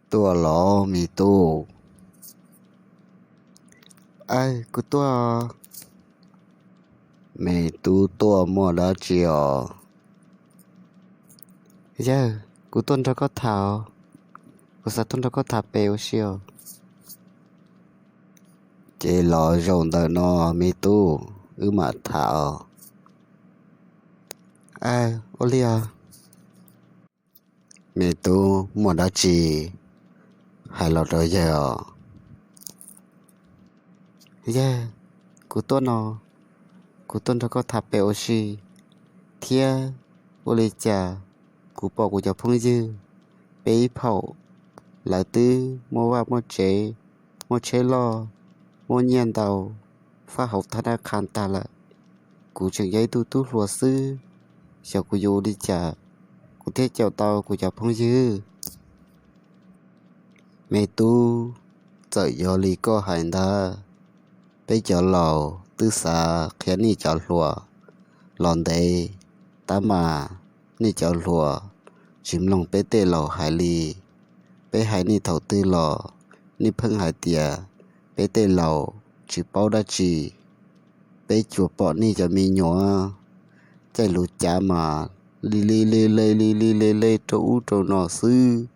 Tuaj los me tub? Aw, kuv tuaj. Me tub tuaj muaj dab tsi os? Yawg, kuv tuaj nrog koj tham, kuv xav tuaj nrog koj tham pem ua si os. Ces los zaum ntawm no me tub, wb mam tham os. Aw, ua li os. Me tub, muaj dab tsi hais los rau yawg os. Yawg, kuv tuaj no, kuv tuaj nrog koj tham pem ua si, thiab ua li cas kuv pom kuv cov phooj ywg peb ib phaum, lawv twb muaj vaj muaj tsev, muaj tsheb loj, muaj nyiaj ntau, faj hauv thab nab qha tag lawm. Kuv tseem yog ib tug tub hluas xwb, xyov kuv yuav ua li cas kuv thiaj caum tau kuv cov phooj ywg. Me tub, txawm yog li koj hais ntag, peb cov laus twb xav qhia nej cov hluas los ntev, tab mas nej cov hluas tsis mloog peb tej laus hais li. Peb hais nej thaum twg los nej pheej hais tias peb tej laus tsis paub dab tsi. Peb tsuas pom nej cov me nyuam caij lub cav mas li li le le li li le le rau ub rau no xwb.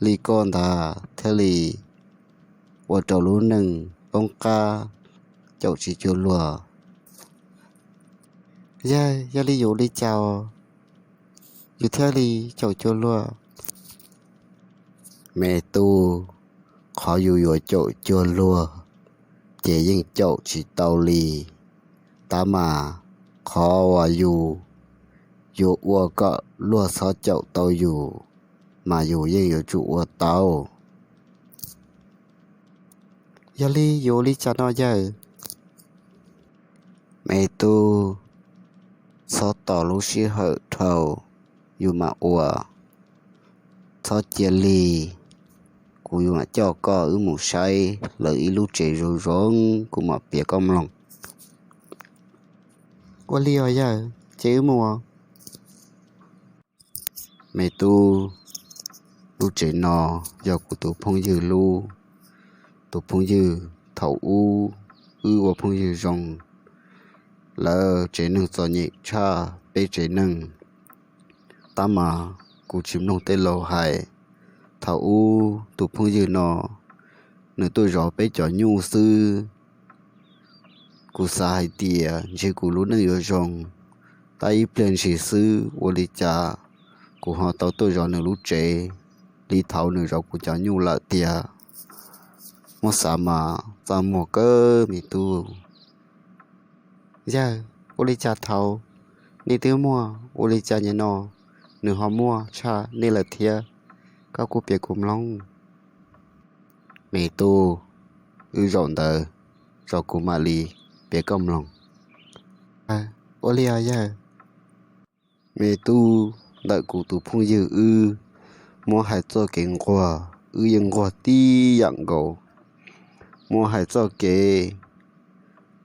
Li koj ntag thiaj li ua rau lub neej poob qab, caum tsis cuag luag. Yawg, yog li yuav ua li cas yus thiaj li caum cuag luag? Me tub, qhov yus yuav caum cuag luag ces yeej caum tsis tau li. Tab mas qhov uas yus yuav ua kom luag txhob caum tau yus, mas yus yeej yuav tsum ua tau. Yog li yuav ua li cas no yawg? Me tub, txhob tos lub sij hawm dhau yus mam ua. Txhob cia li, kuv yuav mam coj koj wb mus saib lawv ib lub tsev zoo zoo, kuv mam piav koj mloog. Ua li os yawg, ces wb mus. Me tub, lub tsev no yog kuv tus phooj ywg lub. Tus phooj ywg thaum ub wb ua phooj ywg zoo, lawv tsev neeg txom nyem tshaj peb tsev neeg, tab mas kuv tsis mloog tej laus hais. Thaum ub tus phooj ywg no nws tuaj zov peb cov nyuj xwb. Kuv xav hais tias ntshe kuv lub neej yuav zoo, tab ib pliag ntshis xwb ua li cas kuv ho tau tuaj zov nws lub tsev li thaum nws zov kuv cov nyuj lawm tiag. Muab xav mas txaj muag kawg me tub. Yawg, ua li cas thaum nej twb muaj, ua li cas nim no nws ho muaj tshaj nej lawm thiab? Koj kuj piav kuv mloog. Me tub, wb zaum ntawd tso kuv mam li piav koj mloog. Ua li os yawg. Me tub, ntawm kuv tus phooj ywg wb, muab hais txoj kev nquag wb yeej nquag tib yam nkaus. Muab hais txoj kev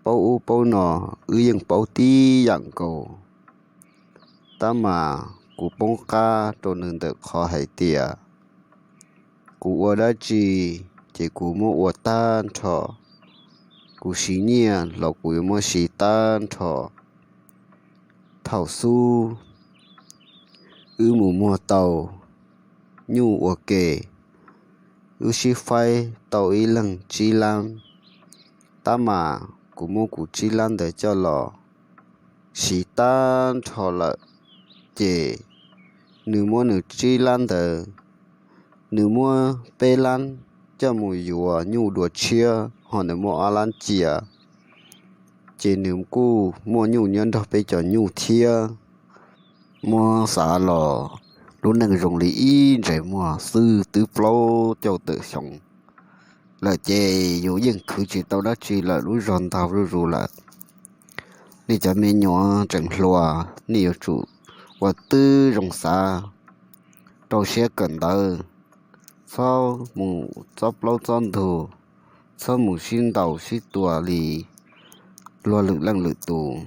paub ub paub no wb yeej paub tib yam nkaus. Tab mas kuv poob qab rau nws ntawm qhov hais tias kuv ua dab tsi ces kuv muab ua tag nrho, kuv siv nyiaj los kuv yuav muab siv tag nrho. Thaum xub wb mus muag tau nyuj ua ke, wb sib faib tau ib leeg tsib lab, tab mas kuv muab kuv tsib lab ntawd coj los siv tag nrho lawm, ces nws muab nws tsib lab ntawd, nws muab peb lab coj mus yuav nyuj dua tshiab, ho nws muab ob lab cia, ces nws kuj muaj nyuj nyob nrog peb cov nyuj thiab. Muab xav los lub neej zoo li ib ntsais muag xwb twb plaub caug tawm xyoo lawm ces yus yeej khwv tsis tau dab tsi lawm, lub zog ntau zuj zus lawm. Nej cov me nyuam tseem hluas, nej yuav tsum ua tib zoo xav, rau siab kawm ntawv, txhob mus txob plaub txob ntug, txhob mus sib ntaus sib tua li luag lwm leej lwm tus.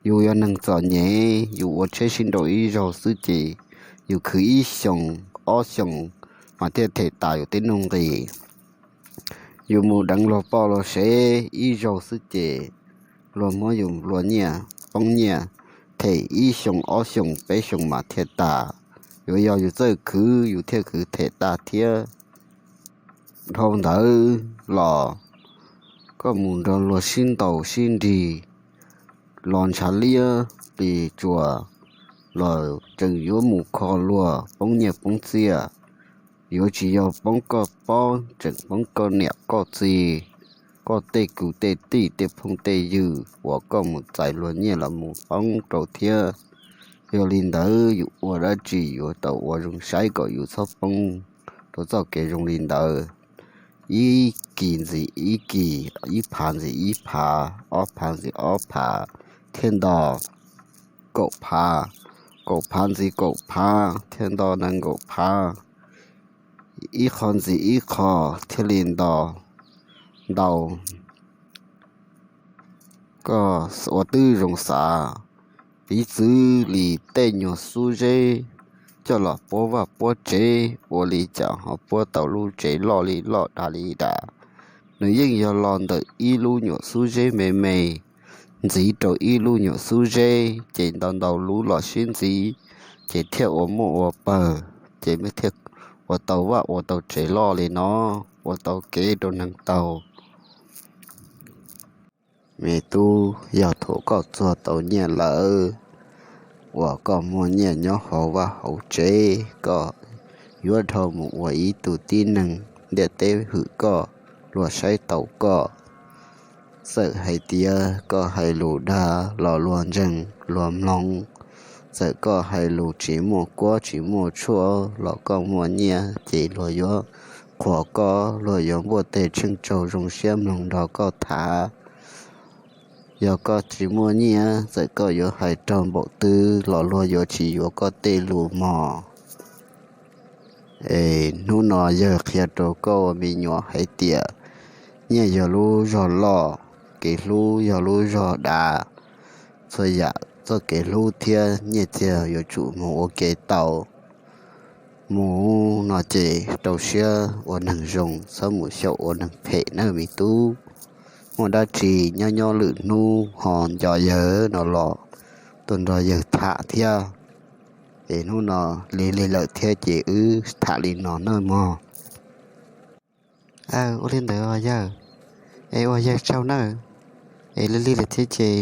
Yus yog neeg txom nyem, yus ua tsheb sib nraus ib zaug xwb ces yus khwv ib xyoos ob xyoos mas thiaj them tas yus tej nuj nqis. Yus mus deev luag poj luag sev ib zaug xwb ces luag muab yus nplua nyiaj poob nyiaj, them ib xyoos ob xyoos peb xyoos mas thiaj tas. Yuav yog yus txawj khwv yus thiaj khwv them tas thiab. Dhau ntawd los koj mus nrog luag sib ntaus sib nrig los ntshav liab plis tsuas los tseem yuav mus kho luag poob nyiaj poob txiaj. Yuav tsis yog poob koj pob, tseem poob koj niam koj txiv, koj tej kwv tej tij tej phooj tej ywg uas koj mus txais luag nyiaj los mus poob rau thiab. Yog li ntawd yus ua dab tsi yuav tau ua zoo saib kom yus txhob poob rau txoj kev zoo li ntawd. Ib kis ntxiv ib kis, ib phav ntxiv ib phav, ob phav ntxiv ob phav, thiaj nto kaum phav, kaum phav ntxiv kaum phav thiaj nto nees nkaum phav, ib qho ntxiv ib qho thiaj li nto ntau. Koj ua twb zoo xav, piv txwv li tej nyuag xub zeb coj los puab vaj puab tsev, ua li cas ho puab tau lub tsev loj li loj dav li dav. Nws yeej yog los ntawm ib lub nyuam xub zeb me me ntxiv rau ib lub nyuam xub zeb, ces ntau ntau lub los sib ntxiv, ces thiaj ua muaj ua pawg, ces thiaj ua tau vaj ua tau tsev loj li no, ua tau kev rau neeg taug. Me tub, yog thaum koj txuag tau nyiaj lawm uas koj muaj nyiaj nyob hauv vaj hauv tsev, koj yuav dhau mus ua ib tug tib neeg ntiaj teb hwm koj, luag saib taus koj. Txawm hais tias koj hais lus dag los luag ntseeg luag mloog, txawm koj hais lus tsis muaj kuab tsis muaj tshuaj los koj muaj nyiaj ces luag yuav qhuas koj, luag yuav npuaj teg tsheej tsaug zoo siab mloog nrog koj tham. Yog koj tsis muaj nyiaj, txawm koj yuav hais raug npaum twg los luag yuav tsis yuav koj tej lus mog. Es hnub no yawg qhia rau koj ua me nyuam hais tias nyiaj yog lub zog loj, kev hlub yog lub zog dav. Txhua yam txoj kev hlub thiab nyiaj txiag yuav tsum mus ua ke tau. Mus no ces rau siab ua neeg zoo, txhob mus xyaum ua neeg phem nawb me tub. Muaj dab tsi nyob nyob lwm hnub ho nco yawg no los tuaj nrog yawg tham thiab. Es hnub no lig lig lawm thiab ces wb tham li no nawb mog. Aw, ua li ntawd os yawg. Es ua yawg tsaug nawb. Es lig lig lawm thiab ces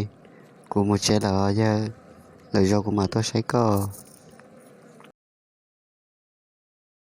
kuv mus tsev lawm os yawg. Lwm zaus kuv mam tuaj saib koj.